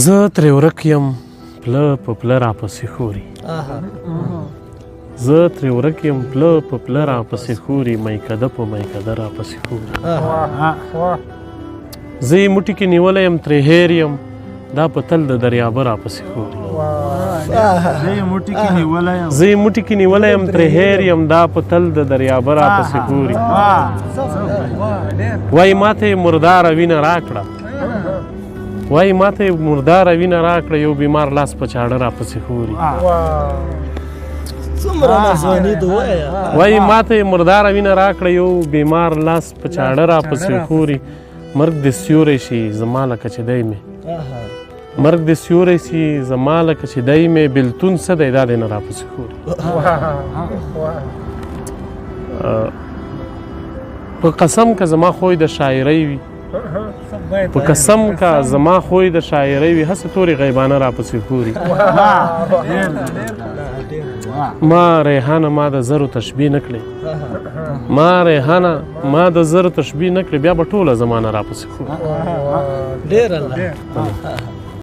زه ترې ورک یم، پله په پله راپسې ښوري. زه ترې ورک یم، پله په پله راپسې ښوري، میکده په میکده راپسې ښوري. زه یې موټي کې نیولی یم، ترې هېر یم، دا په تل د دریابه راپسې ښوري. زه یې موټي کې نیولی یم، زه یې موټي کې نیولی یم، ترې هېر یم، دا په تل د دریابه راپسې ښوري. وایي ماته یې مرداره وینه راکړه، وایي ماته یې مرداره وینه راکړه، یو بیمار لاس په چاړه راپسې ښوري. څومره ځواني د وایه. وایي ماته یې مرداره وینه راکړه، یو بیمار لاس په چاړه راپسې ښوري. مرګ دې سیوری شي زما لکه چې دی مې، مرګ دې سیوری شي زما لکه چې دی مې، بېلتون څه دی دا دې نه راپسې ښوري. په قسم که زما خوی د شاعرۍ وي، په قسم که زما خوی د شاعرۍ وي، هسې تورې غیبانه راپسې ښوري. ما ریحانه ما د زرو تشبیه نه کړې، ما ریحانه ما د زرو تشبیه نه کړې، بیا به ټوله زمانه راپسې ښوري. ډېر الله.